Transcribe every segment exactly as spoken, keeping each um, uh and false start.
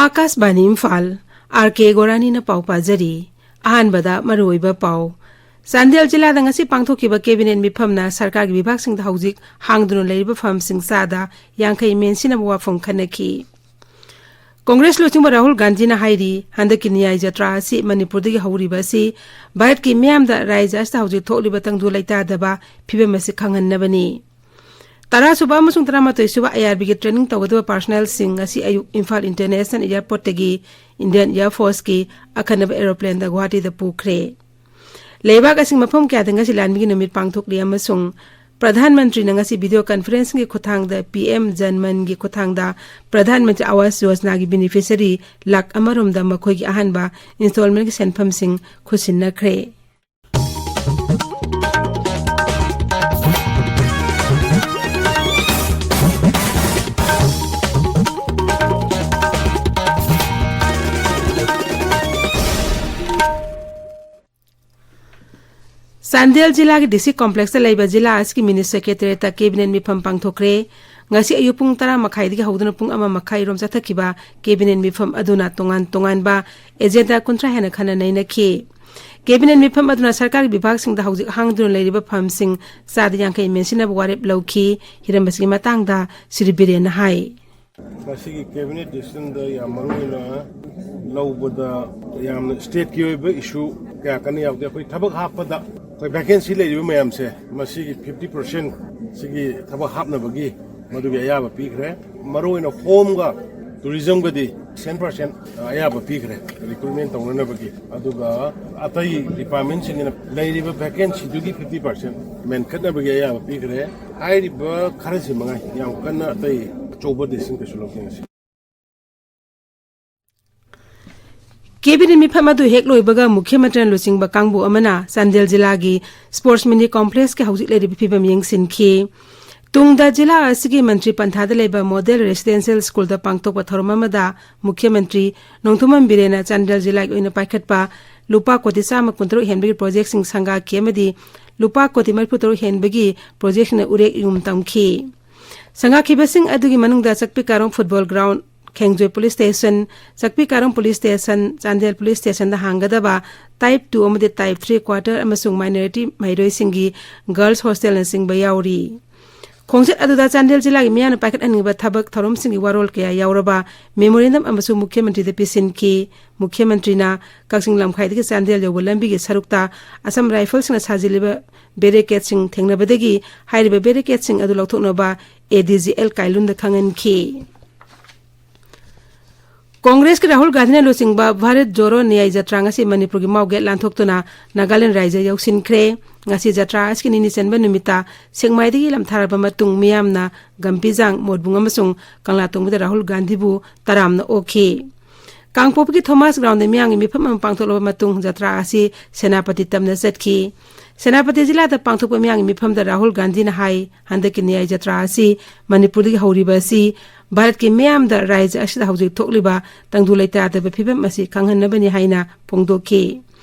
ꯑꯥꯀꯥꯁꯕꯥꯅꯤ Imphal, R ꯀꯦ ꯒꯣꯔꯥꯅꯤꯅ ꯄꯥꯎ ꯄꯥꯖꯔꯤ꯫ ꯑꯍꯥꯟꯕꯗ ꯃꯔꯨꯑꯣꯏꯕ ꯄꯥꯎ꯫ ꯆꯥꯟꯗꯦꯜ ꯖꯤꯂꯥꯗ ꯉꯁꯤ ꯄꯥꯡꯊꯣꯛꯈꯤꯕ ꯀꯦꯕꯤꯅꯦꯠ ꯃꯤꯐꯝꯅ ꯁꯔꯀꯥꯔꯒꯤ ꯕꯤꯚꯥꯒꯁꯤꯡꯗ ꯍꯧꯖꯤꯛ ꯍꯥꯡꯗꯨꯅ ꯂꯩꯔꯤꯕ ꯐꯝꯁꯤꯡ ꯆꯥꯗ ꯌꯥꯡꯈꯩ ꯃꯦꯟꯁꯤꯟꯅꯕ ꯋꯥꯐꯝ ꯈꯟꯅꯈꯤ꯫ ꯀꯣꯡꯒ꯭ꯔꯦꯁ ꯂꯨꯆꯤꯡꯕ ꯔꯥꯍꯨꯜ ꯒꯥꯟꯙꯤꯅ ꯍꯥꯏꯔꯤ, ꯍꯟꯗꯛꯀꯤ ꯅ꯭ꯌꯥꯏ ꯖꯇ꯭ꯔꯥ ꯑꯁꯤ ꯃꯅꯤꯄꯨꯔꯗꯒꯤ ꯍꯧꯔꯤꯕ ꯑꯁꯤ ꯚꯥꯔꯠꯀꯤ ꯃꯤꯌꯥꯝꯗ ꯔꯥꯖ꯭ꯌ ꯑꯁꯤꯗ ꯍꯧꯖꯤꯛ ꯊꯣꯛꯂꯤꯕ ꯇꯪꯗꯨ ꯂꯩꯇꯥꯗꯕ ꯐꯤꯕꯝ ꯑꯁꯤ ꯈꯪꯍꯟꯅꯕꯅꯤ꯫ ꯇꯔꯥꯁꯨꯕ ꯑꯃꯁꯨꯡ ꯇꯔꯥꯃꯥꯊꯣꯏꯁꯨꯕ ꯑꯥꯏ ꯑꯥꯔ ꯕꯤꯒꯤ training ꯇꯧꯒꯗꯕ personnelꯁꯤꯡ ꯉꯁꯤ ꯑꯌꯨꯛ ꯏꯝꯐꯥꯜ International Airportꯇꯒꯤ Indian Air Forceꯀꯤ ꯑꯈꯟꯅꯕ aeroplaneꯗ ꯒꯨꯋꯥꯍꯥꯇꯤꯗ ꯄꯨꯈ꯭ꯔꯦ꯫ ꯂꯩꯕꯥꯛ ꯑꯁꯤꯒꯤ ꯃꯐꯝ ꯀꯌꯥꯗ ꯉꯁꯤ ꯂꯥꯟꯃꯤꯒꯤ ꯅꯨꯃꯤꯠ ꯄꯥꯡꯊꯣꯛꯂꯤ ꯑꯃꯁꯨꯡ ꯄ꯭ꯔꯙꯥꯟ ꯃꯟꯇ꯭ꯔꯤꯅ ꯉꯁꯤ video conferencingꯒꯤ ꯈꯨꯠꯊꯥꯡꯗ ꯄꯤ ꯑꯦꯝ ꯖꯟ ꯃꯟꯒꯤ ꯈꯨꯠꯊꯥꯡꯗ ꯄ꯭ꯔꯙꯥꯟ ꯃꯟꯇ꯭ꯔꯤ ꯑꯋꯥꯁ ꯌꯣꯖꯅꯥꯒꯤ beneficiary ꯂꯥꯈ ꯑꯃꯔꯣꯝꯗ ꯃꯈꯣꯏꯒꯤ ꯑꯍꯥꯟꯕ installmentꯀꯤ ꯁꯦꯟꯐꯝꯁꯤꯡ ꯈꯨꯠꯁꯤꯟꯅꯈ꯭ꯔꯦ꯫ ꯆꯥꯟꯗꯦꯜ ꯖꯤꯂꯥꯒꯤ ꯗꯤ ꯁꯤ ꯀꯣꯝꯄ꯭ꯂꯦꯛꯁꯇ ꯂꯩꯕ ꯖꯤꯂꯥ ꯑꯁꯤꯒꯤ ꯃꯤꯅꯤ ꯁꯦꯀ꯭ꯔꯦꯇꯦꯔꯤꯌꯦꯠꯇ ꯀꯦꯕꯤꯅꯦꯠ ꯃꯤꯐꯝ ꯄꯥꯡꯊꯣꯛꯈ꯭ꯔꯦ꯫ ꯉꯁꯤ ꯑꯌꯨꯛ ꯄꯨꯡ ꯇꯔꯥ ꯃꯈꯥꯏꯗꯒꯤ ꯍꯧꯗꯨꯅ ꯄꯨꯡ ꯑꯃ ꯃꯈꯥꯏ ꯔꯣꯝ ꯆꯠꯊꯈꯤꯕ ꯀꯦꯕꯤꯅꯦꯠ ꯃꯤꯐꯝ ꯑꯗꯨꯅ ꯇꯣꯉꯥꯟ ꯇꯣꯉꯥꯟꯕ ꯑꯦꯖꯦꯟꯗꯥ ꯀꯨꯟꯊ꯭ꯔꯥ ꯍꯦꯟꯅ ꯈꯟꯅ ꯅꯩꯅꯈꯤ꯫ ꯀꯦꯕꯤꯅꯦꯠ ꯃꯤꯐꯝ ꯑꯗꯨꯅ ꯁꯔꯀꯥꯔꯒꯤ ꯕꯤꯚꯥꯒꯁꯤꯡꯗ ꯍꯧꯖꯤꯛ ꯍꯥꯡꯗꯨꯅ ꯂꯩꯔꯤꯕ ꯐꯝꯁꯤꯡ ꯆꯥꯗ ꯌꯥꯡꯈꯩ ꯃꯦꯟꯁꯤꯟꯅꯕ ꯋꯥꯔꯦꯞ ꯂꯧꯈꯤ꯫ ꯍꯤꯔꯝ ꯑꯁꯤꯒꯤ ꯃꯇꯥꯡꯗ ꯁ꯭ꯔꯤ ꯕꯤꯔꯦꯟꯅ ꯍꯥꯏ꯫ ꯃꯁꯤꯒꯤ ꯀꯦꯕꯤꯅꯦꯠ ꯗꯤꯁꯤꯖꯟꯗ ꯌꯥꯝ ꯃꯔꯨ ꯑꯣꯏꯅ ꯂꯧꯕꯗ ꯌꯥꯝꯅ ꯁ꯭ꯇꯦꯠꯀꯤ ꯑꯣꯏꯕ ꯏꯁꯨ ꯀꯌꯥ ꯀꯟꯅ ꯌꯥꯎꯗꯦ꯫ ꯑꯩꯈꯣꯏ ꯊꯕꯛ ꯍꯥꯞꯄꯗ ꯑꯩꯈꯣꯏ ꯚꯦꯀꯦꯟꯁꯤ ꯂꯩꯔꯤꯕ ꯃꯌꯥꯝꯁꯦ, ꯃꯁꯤꯒꯤ ꯐꯤꯐꯇꯤ ꯄꯥꯔꯁꯦꯟ ꯁꯤꯒꯤ ꯊꯕꯛ ꯍꯥꯞꯅꯕꯒꯤ ꯃꯗꯨꯒꯤ ꯑꯌꯥꯕ ꯄꯤꯈ꯭ꯔꯦ꯫ ꯃꯔꯨꯑꯣꯏꯅ ꯍꯣꯝꯒ ꯇꯨꯔꯤꯖꯝꯒꯗꯤ ꯇꯦꯟ ꯄꯥꯔꯁꯦꯟ ꯑꯌꯥꯕ ꯄꯤꯈ꯭ꯔꯦ ꯔꯤꯀ꯭ꯔꯨꯠꯃꯦꯟ ꯇꯧꯅꯅꯕꯒꯤ꯫ ꯑꯗꯨꯒ ꯑꯇꯩ ꯗꯤꯄꯥꯔꯠꯃꯦꯟꯁꯤꯡꯒꯤꯅ ꯂꯩꯔꯤꯕ ꯚꯦꯀꯦꯟꯁꯤꯗꯨꯒꯤ ꯐꯤꯐꯇꯤ ꯄꯥꯔꯁꯦꯟ ꯃꯦꯟꯈꯠꯅꯕꯒꯤ ꯑꯌꯥꯕ ꯄꯤꯈ꯭ꯔꯦ꯫ ꯍꯥꯏꯔꯤꯕ ꯈꯔꯁꯤ ꯃꯉꯥꯏ, ꯌꯥꯝ ꯀꯟꯅ ꯑꯇꯩ ꯑꯆꯧꯕ ꯗꯤꯁꯤꯖꯟ ꯀꯩꯁꯨ ꯂꯧꯗꯦ ꯉꯁꯤ꯫ ꯀꯦꯕꯤꯅꯦꯠ ꯃꯤꯐꯝ ꯑꯗꯨ ꯍꯦꯛ ꯂꯣꯏꯕꯒ ꯃꯨꯈ꯭ꯌ ꯃꯟꯇ꯭ꯔꯤꯅ ꯂꯨꯆꯤꯡꯕ ꯀꯥꯡꯕꯨ ꯑꯃꯅ ꯆꯥꯟꯗꯦꯜ ꯖꯤꯂꯥꯒꯤ ꯁ꯭ꯄꯣꯔꯠꯁ ꯃꯤꯅꯤ ꯀꯣꯝꯄ꯭ꯂꯦꯛꯁꯀꯤ ꯍꯧꯖꯤꯛ ꯂꯩꯔꯤꯕ ꯐꯤꯕꯝ ꯌꯦꯡꯁꯤꯟꯈꯤ꯫ ꯇꯨꯡꯗ ꯖꯤꯂꯥ ꯑꯁꯤꯒꯤ ꯃꯟꯇ꯭ꯔꯤ ꯄꯟꯊꯥꯗ ꯂꯩꯕ ꯃꯣꯗꯦꯜ ꯔꯦꯁꯤꯗꯦꯟꯁꯤꯌꯦꯜ ꯁ꯭ꯀꯨꯜꯗ ꯄꯥꯡꯊꯣꯛꯄ ꯊꯧꯔꯝ ꯑꯃꯗ ꯃꯨꯈ꯭ꯌ ꯃꯟꯇ꯭ꯔꯤ ꯅꯣꯡꯊꯣꯝꯕꯝ ꯕꯤꯔꯦꯟꯅ ꯆꯥꯟꯗꯦꯜ ꯖꯤꯂꯥꯒꯤ ꯑꯣꯏꯅ ꯄꯥꯏꯈꯠꯄ ꯂꯨꯄꯥ ꯀꯣꯇꯤ ꯆꯥꯝꯃ ꯀꯨꯟꯇꯔꯨꯛ ꯍꯦꯟꯕꯒꯤ ꯄ꯭ꯔꯣꯖꯦꯛꯁꯤꯡ ꯁꯪꯒꯥꯈꯤ ꯑꯃꯗꯤ ꯂꯨꯄꯥ ꯀꯣꯇꯤ ꯃꯔꯤꯐꯨ ꯇꯔꯨꯛ ꯍꯦꯟꯕꯒꯤ ꯄ꯭ꯔꯣꯖꯦꯛꯁꯤꯡꯅ ꯎꯔꯦꯛ ꯌꯨꯝ ꯇꯝꯈꯤ꯫ ꯁꯪꯒꯥꯈꯤꯕꯁꯤꯡ ꯑꯗꯨꯒꯤ ꯃꯅꯨꯡꯗ Chakpi Karong football ground, Khengjoi police station, Chakpi Karong police station, Chandel police ꯁ꯭ꯇꯦꯁꯟꯗ ꯍꯥꯡꯒꯗꯕ ꯇꯥꯏꯞ ꯇꯨ ꯑꯃꯗꯤ ꯇꯥꯏꯞ ꯊ꯭ꯔꯤ ꯀ꯭ꯋꯥꯇꯔ ꯑꯃꯁꯨꯡ ꯃꯥꯏꯅꯣꯔꯤꯇꯤ ꯃꯍꯩꯔꯣꯏꯁꯤꯡꯒꯤ ꯒꯔꯜꯁ ꯍꯣꯁꯇꯦꯜꯅꯆꯤꯡꯕ ꯌꯥꯎꯔꯤ꯫ ꯈꯣꯡꯆꯠ ꯑꯗꯨꯗ ꯆꯥꯟꯗꯦꯜ ꯖꯤꯂꯥꯒꯤ ꯃꯤꯌꯥꯝꯅ ꯄꯥꯏꯈꯠꯍꯟꯅꯤꯡꯕ ꯊꯕꯛ ꯊꯧꯔꯝꯁꯤꯡꯒꯤ ꯋꯥꯔꯣꯜ ꯀꯌꯥ ꯌꯥꯎꯔꯕ ꯃꯦꯃꯣꯔꯦꯟꯗꯝ ꯑꯃꯁꯨ ꯃꯨꯈ꯭ꯌ ꯃꯟꯇ꯭ꯔꯤꯗ ꯄꯤꯁꯤꯟꯈꯤ꯫ ꯃꯨꯈ꯭ꯌ ꯃꯟꯇ꯭ꯔꯤꯅ ꯀꯛꯆꯤꯡ ꯂꯝꯈꯥꯏꯗꯒꯤ ꯆꯥꯟꯗꯦꯜ ꯌꯧꯕ ꯂꯝꯕꯤꯒꯤ ꯁꯔꯨꯛꯇ ꯑꯁꯥꯝ ꯔꯥꯏꯐꯜꯁꯤꯡꯅ ꯁꯥꯖꯤꯜꯂꯤꯕ ꯕꯦꯔꯤꯀꯦꯗꯁꯤꯡ ꯊꯦꯡꯅꯕꯗꯒꯤ ꯍꯥꯏꯔꯤꯕ ꯕꯦꯔꯤꯀꯦꯗꯁꯤꯡ ꯑꯗꯨ ꯂꯧꯊꯣꯛꯅꯕ ꯑꯦ ꯗꯤ ꯖꯤ ꯑꯦꯜ ꯀꯥꯏꯂꯨꯟꯗ ꯈꯪꯍꯟꯈꯤ꯫ ꯀꯣꯡꯒ꯭ꯔꯦꯁꯀꯤ ꯔꯥꯍꯨꯜ ꯒꯥꯟꯙꯤꯅ ꯂꯨꯆꯤꯡꯕ ꯚꯥꯔꯠ ꯖꯣꯔꯣ ꯅ꯭ꯌꯥꯏ ꯖꯇ꯭ꯔꯥ ꯉꯁꯤ ꯃꯅꯤꯄꯨꯔꯒꯤ ꯃꯥꯎꯒꯦꯠ ꯂꯥꯟꯊꯣꯛꯇꯨꯅ ꯅꯥꯒꯥꯂꯦꯟ ꯔꯥꯏꯖ꯭ꯌ ꯌꯧꯁꯤꯟꯈ꯭ꯔꯦ꯫ ꯉꯁꯤ ꯖꯇ꯭ꯔꯥ ꯑꯁꯤꯒꯤ ꯅꯤꯅꯤ ꯆꯟꯕ ꯅꯨꯃꯤꯠꯇ ꯁꯦꯛꯃꯥꯏꯗꯒꯤ ꯂꯝꯊꯥꯔꯕ ꯃꯇꯨꯡ ꯃꯤꯌꯥꯝꯅ ꯒꯝꯕꯤꯖꯥꯡ, ꯃꯣꯠꯕꯨꯡ ꯑꯃꯁꯨꯡ ꯀꯪꯂꯥꯇꯣꯡꯕꯗ ꯔꯥꯍꯨꯜ ꯒꯥꯟꯙꯤꯕꯨ ꯇꯔꯥꯝꯅ ꯑꯣꯛꯈꯤ꯫ ꯀꯥꯡꯄꯣꯛꯄꯤꯒꯤ ꯊꯣꯃꯥꯁ ꯒ꯭ꯔꯥꯎꯟꯗ ꯃꯤꯌꯥꯝꯒꯤ ꯃꯤꯐꯝ ꯑꯃ ꯄꯥꯡꯊꯣꯛꯂꯕ ꯃꯇꯨꯡ ꯖꯇ꯭ꯔꯥ ꯑꯁꯤ ꯁꯦꯅꯥꯄꯇꯤ ꯇꯝꯅ ꯆꯠꯈꯤ꯫ ꯁꯦꯅꯥꯄꯇꯤ ꯖꯤꯂꯥꯗ ꯄꯥꯡꯊꯣꯛꯄ ꯃꯤꯌꯥꯝꯒꯤ ꯃꯤꯐꯝꯗ ꯔꯥꯍꯨꯜ ꯒꯥꯟꯙꯤꯅ ꯍꯥꯏ, ꯍꯟꯗꯛꯀꯤ ꯅ꯭ꯌꯥꯏ ꯖꯇ꯭ꯔꯥ ꯑꯁꯤ ꯃꯅꯤꯄꯨꯔꯗꯒꯤ ꯍꯧꯔꯤꯕ ꯑꯁꯤ ꯚꯥꯔꯠꯀꯤ ꯃꯤꯌꯥꯝꯗ ꯔꯥꯏꯖ꯭ꯌ ꯑꯁꯤꯗ ꯍꯧꯖꯤꯛ ꯊꯣꯛꯂꯤꯕ ꯇꯪꯗꯨ ꯂꯩꯇꯥꯗꯕ ꯐꯤꯕꯝ ꯑꯁꯤ ꯈꯪꯍꯟꯅꯕꯅꯤ ꯍꯥꯏꯅ ꯐꯣꯡꯗꯣꯛꯈꯤ꯫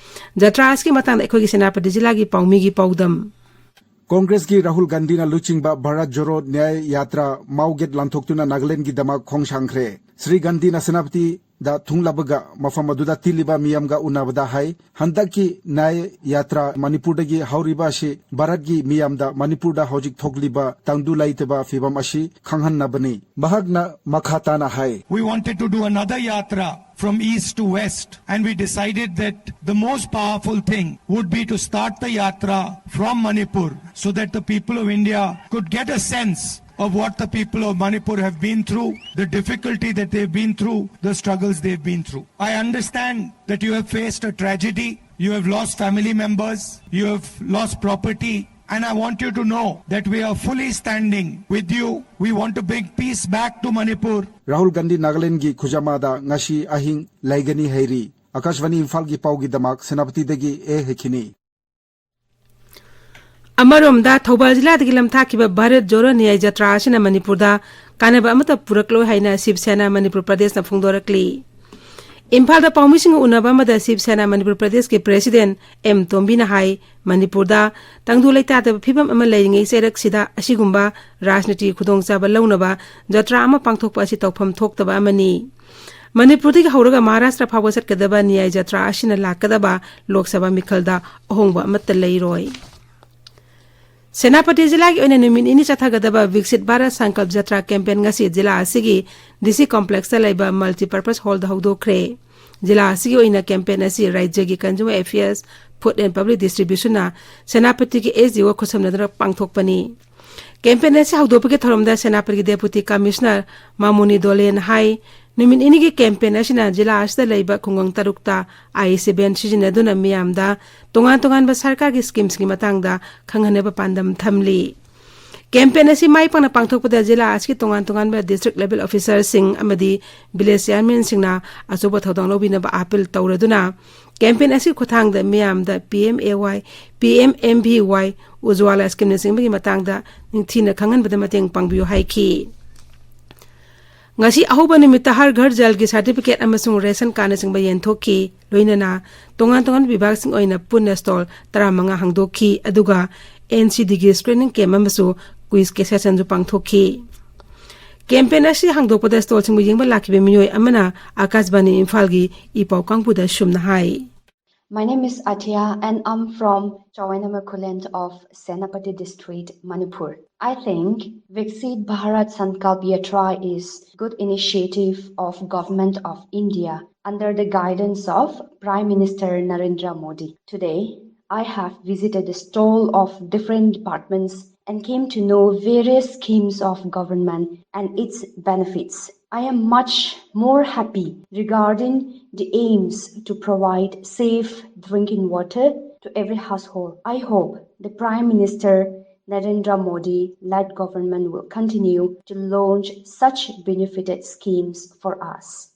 ꯖꯇ꯭ꯔꯥ ꯑꯁꯤꯒꯤ ꯃꯇꯥꯡꯗ ꯑꯩꯈꯣꯏꯒꯤ ꯁꯦꯅꯥꯄꯇꯤ ꯖꯤꯂꯥꯒꯤ ꯄꯥꯎꯃꯤꯒꯤ ꯄꯥꯎꯗꯝ꯫ ꯀꯣꯡꯒ꯭ꯔꯦꯁꯀꯤ ꯔꯥꯍꯨꯜ ꯒꯥꯟꯙꯤꯅ ꯂꯨꯆꯤꯡꯕ ꯚꯥꯔꯠ ꯖꯣꯔꯣ ꯅ꯭ꯌꯥꯌ ꯌꯥꯇ꯭ꯔꯥ ꯃꯥꯎꯒꯦꯠ ꯂꯥꯟꯊꯣꯛꯇꯨꯅ ꯅꯥꯒꯥꯂꯦꯟꯒꯤꯗꯃꯛ ꯈꯣꯡꯁꯥꯡꯈ꯭ꯔꯦ꯫ ꯁ꯭ꯔꯤ ꯒꯥꯟꯙꯤꯅ ꯁꯦꯅꯥꯄꯇꯤꯗ ꯊꯨꯡꯂꯕꯒ ꯃꯐꯝ ꯑꯗꯨꯗ ꯇꯤꯜꯂꯤꯕ ꯃꯤꯌꯥꯝꯒ ꯎꯅꯕꯗ ꯍꯥꯏ, ꯍꯟꯗꯛꯀꯤ ꯅ꯭ꯌꯥꯌ ꯌꯥꯇ꯭ꯔꯥ ꯃꯅꯤꯄꯨꯔꯗꯒꯤ ꯍꯧꯔꯤꯕ ꯑꯁꯤ ꯚꯥꯔꯠꯀꯤ ꯃꯤꯌꯥꯝꯗ ꯃꯅꯤꯄꯨꯔꯗ ꯍꯧꯖꯤꯛ ꯊꯣꯛꯂꯤꯕ ꯇꯪꯗꯨ ꯂꯩꯇꯕ ꯐꯤꯕꯝ ꯑꯁꯤ ꯈꯪꯍꯟꯅꯕꯅꯤ꯫ ꯃꯍꯥꯛꯅ ꯃꯈꯥ ꯇꯥꯅ ꯍꯥꯏ, We wanted to do another yatra from east to west, and we decided that the most powerful thing would be to start the yatra from Manipur so that the people of India could get a sense of what the people of Manipur have been through, the difficulty that they've been through, the struggles they've been through. I understand that you have faced a tragedy, you have lost family members, you have lost property, and I want you to know that we are fully standing with you. We want to bring peace back to Manipur. Rahul Gandhi ꯅꯥꯒꯥꯂꯦꯟꯒꯤ ꯈꯨꯖꯃꯥꯗ ꯉꯁꯤ ꯑꯍꯤꯡ ꯂꯩꯒꯅꯤ ꯍꯥꯏꯔꯤ꯫ ꯑꯀꯥꯁꯕꯥꯅꯤ ꯏꯝꯐꯥꯜꯒꯤ ꯄꯥꯎꯒꯤꯗꯃꯛ ꯁꯦꯅꯥꯄꯇꯤꯗꯒꯤ ꯑꯦ ꯍꯦꯈꯤꯅꯤ꯫ ꯑꯃꯔꯣꯝꯗ ꯊꯧꯕꯥꯜ ꯖꯤꯂꯥꯗꯒꯤ ꯂꯝꯊꯥꯈꯤꯕ ꯚꯥꯔꯠ ꯖꯣꯔꯣ ꯅ꯭ꯌꯥꯌ ꯖꯇ꯭ꯔꯥ ꯑꯁꯤꯅ ꯃꯅꯤꯄꯨꯔꯗ ꯀꯥꯟꯅꯕ ꯑꯃꯠꯇ ꯄꯨꯔꯛꯂꯣꯏ ꯍꯥꯏꯅ ꯁꯤꯕ ꯁꯦꯅꯥ ꯃꯅꯤꯄꯨꯔ ꯄ꯭ꯔꯗꯦꯁꯅ ꯐꯣꯡꯗꯣꯔꯛꯂꯤ꯫ ꯏꯝꯐꯥꯜꯗ ꯄꯥꯎꯃꯤꯁꯤꯡꯒ ꯎꯅꯕ ꯑꯃꯗ ꯁꯤꯕ ꯁꯦꯅꯥ ꯃꯅꯤꯄꯨꯔ ꯄ꯭ꯔꯗꯦꯁꯀꯤ ꯄ꯭ꯔꯦꯁꯤꯗꯦꯟ ꯑꯦꯝ ꯇꯣꯝꯕꯤꯅ ꯍꯥꯏ, ꯃꯅꯤꯄꯨꯔꯗ ꯇꯪꯗꯨ ꯂꯩꯇꯥꯗꯕ ꯐꯤꯕꯝ ꯑꯃ ꯂꯩꯔꯤꯉꯩ ꯆꯩꯔꯛꯁꯤꯗ ꯑꯁꯤꯒꯨꯝꯕ ꯔꯥꯖꯅꯤꯇꯤ ꯈꯨꯗꯣꯡꯆꯥꯕ ꯂꯧꯅꯕ ꯖꯇ꯭ꯔꯥ ꯑꯃ ꯄꯥꯡꯊꯣꯛꯄ ꯑꯁꯤ ꯇꯧꯐꯝ ꯊꯣꯛꯇꯕ ꯑꯃꯅꯤ꯫ ꯃꯅꯤꯄꯨꯔꯗꯒꯤ ꯍꯧꯔꯒ ꯃꯍꯥꯔꯥꯁꯇ꯭ꯔ ꯐꯥꯎꯕ ꯆꯠꯀꯗꯕ ꯅ꯭ꯌꯥꯏ ꯖꯇ꯭ꯔꯥ ꯑꯁꯤꯅ ꯂꯥꯛꯀꯗꯕ ꯂꯣꯛ ꯁꯚꯥ ꯃꯤꯈꯜꯗ ꯑꯍꯣꯡꯕ ꯑꯃꯠꯇ ꯂꯩꯔꯣꯏ꯫ ꯁꯦꯅꯥꯄꯇꯤ ꯖꯤꯂꯥꯒꯤ ꯑꯣꯏꯅ ꯅꯨꯃꯤꯠ ꯅꯤꯅꯤ ꯆꯠꯊꯒꯗꯕ ꯕꯤꯛꯁꯤꯠ ꯚꯥꯔꯠ ꯁꯪꯀꯜꯞ ꯖꯇ꯭ꯔꯥ ꯀꯦꯝꯄꯦꯟ ꯉꯁꯤ ꯖꯤꯂꯥ ꯑꯁꯤꯒꯤ ꯗꯤ ꯁꯤ ꯀꯣꯝꯄ꯭ꯂꯦꯛꯁꯇ ꯂꯩꯕ ꯃꯜꯇꯤꯄꯔꯄꯁ ꯍꯣꯜꯗ ꯍꯧꯗꯣꯛꯈ꯭ꯔꯦ꯫ ꯖꯤꯂꯥ ꯑꯁꯤꯒꯤ ꯑꯣꯏꯅ ꯀꯦꯝꯄꯦꯟ ꯑꯁꯤ ꯔꯥꯖ꯭ꯌꯒꯤ Consumer Affairs, Food and Public Distributionꯅ ꯁꯦꯅꯥꯄꯇꯤꯒꯤ S D ꯑꯣ ꯈꯨꯠꯁꯝꯅꯗꯨꯅ ꯄꯥꯡꯊꯣꯛꯄꯅꯤ꯫ ꯀꯦꯝꯄꯦꯟ ꯑꯁꯤ ꯍꯧꯗꯣꯛꯄꯒꯤ ꯊꯧꯔꯝꯗ ꯁꯦꯅꯥꯄꯇꯤꯒꯤ ꯗꯦꯄꯨꯇꯤ ꯀꯃꯤꯁꯅꯔ ꯃꯥꯃꯨꯅꯤ ꯗꯣꯂꯦꯅ ꯍꯥꯏ, ꯅꯨꯃꯤꯠ ꯅꯤꯅꯤꯒꯤ ꯀꯦꯝꯄꯦꯟ ꯑꯁꯤꯅ ꯖꯤꯂꯥ ꯑꯁꯤꯗ ꯂꯩꯕ ꯈꯨꯡꯒꯪ ꯇꯔꯨꯛꯇ ꯑꯥꯏ ꯁꯤ ꯕꯦꯟ ꯁꯤꯖꯤꯟꯅꯗꯨꯅ ꯃꯤꯌꯥꯝꯗ ꯇꯣꯉꯥꯟ ꯇꯣꯉꯥꯟꯕ ꯁꯔꯀꯥꯔꯒꯤ ꯁ꯭ꯀꯤꯝꯁꯤꯡꯒꯤ ꯃꯇꯥꯡꯗ ꯈꯪꯍꯟꯅꯕ ꯄꯥꯟꯗꯝ ꯊꯝꯂꯤ꯫ ꯀꯦꯝꯄꯦꯟ ꯑꯁꯤ ꯃꯥꯏ ꯄꯥꯛꯅ ꯄꯥꯡꯊꯣꯛꯄꯗ ꯖꯤꯂꯥ ꯑꯁꯤꯒꯤ ꯇꯣꯉꯥꯟ ꯇꯣꯉꯥꯟꯕ ꯗꯤꯁꯇ꯭ꯔꯤꯛ ꯂꯦꯚꯦꯜ ꯑꯣꯐꯤꯁꯔꯁꯤꯡ ꯑꯃꯗꯤ ꯚꯤꯂꯦꯖ ꯆꯤꯌꯥꯔꯃꯦꯟꯁꯤꯡꯅ ꯑꯆꯧꯕ ꯊꯧꯗꯥꯡ ꯂꯧꯕꯤꯅꯕ ꯑꯥꯄꯤꯜ ꯇꯧꯔꯗꯨꯅ, ꯀꯦꯝꯄꯦꯟ ꯑꯁꯤꯒꯤ ꯈꯨꯠꯊꯥꯡꯗ ꯃꯤꯌꯥꯝꯗ P M A Y, P M M V Y, Ujjwala ꯁ꯭ꯀꯤꯝꯅꯆꯤꯡꯕꯒꯤ ꯃꯇꯥꯡꯗ ꯅꯤꯡꯊꯤꯅ ꯈꯪꯍꯟꯕꯗ ꯃꯇꯦꯡ ꯄꯥꯡꯕꯤꯌꯨ ꯍꯥꯏꯈꯤ꯫ ꯉꯁꯤ ꯑꯍꯧꯕ ꯅꯨꯃꯤꯠꯇ ꯍꯔ ꯘꯔ ꯖꯜꯒꯤ ꯁꯥꯔꯇꯤꯐꯤꯀꯦꯠ ꯑꯃꯁꯨꯡ ꯔꯦꯁꯟ ꯀꯥꯔꯗꯅꯆꯤꯡꯕ ꯌꯦꯟꯊꯣꯛꯈꯤ꯫ ꯂꯣꯏꯅꯅ ꯇꯣꯉꯥꯟ ꯇꯣꯉꯥꯟꯕ ꯕꯤꯚꯥꯒꯁꯤꯡ ꯑꯣꯏꯅ ꯄꯨꯟꯅ ꯁ꯭ꯇꯣꯜ ꯇꯔꯥꯃꯉꯥ ꯍꯥꯡꯗꯣꯛꯈꯤ, ꯑꯗꯨꯒ ꯑꯦꯟ ꯁꯤ ꯗꯤꯒꯤ ꯁ꯭ꯀ꯭ꯔꯤꯅꯤꯡ ꯀꯦꯝꯞ ꯑꯃꯁꯨ ꯀ꯭ꯋꯤꯖ ꯁꯦꯁꯟꯁꯨ ꯄꯥꯡꯊꯣꯛꯈꯤ꯫ ꯀꯦꯝꯄꯦꯟ ꯑꯁꯤ ꯍꯥꯡꯗꯣꯛꯄꯗ ꯁ꯭ꯇꯣꯜꯁꯤꯡꯕꯨ ꯌꯦꯡꯕ ꯂꯥꯛꯈꯤꯕ ꯃꯤꯑꯣꯏ ꯑꯃꯅ ꯑꯀꯥꯁꯕꯥꯅꯤ ꯏꯝꯐꯥꯜꯒꯤ ꯏ ꯄꯥꯎ ꯀꯥꯡꯕꯨꯗ ꯁꯨꯝꯅ ꯍꯥꯏ꯫ My name is Atia and I'm from Chawainama Khullen of Senapati District, Manipur. I think Viksit Bharat Sankalp Yatra is good initiative of Government of India under the guidance of Prime Minister Narendra Modi. Today, I have visited a stall of different departments and came to know various schemes of government and its benefits. I am much more happy regarding the aims to provide safe drinking water to every household. I hope the Prime Minister Narendra Modi led government will continue to launch such benefited schemes for us.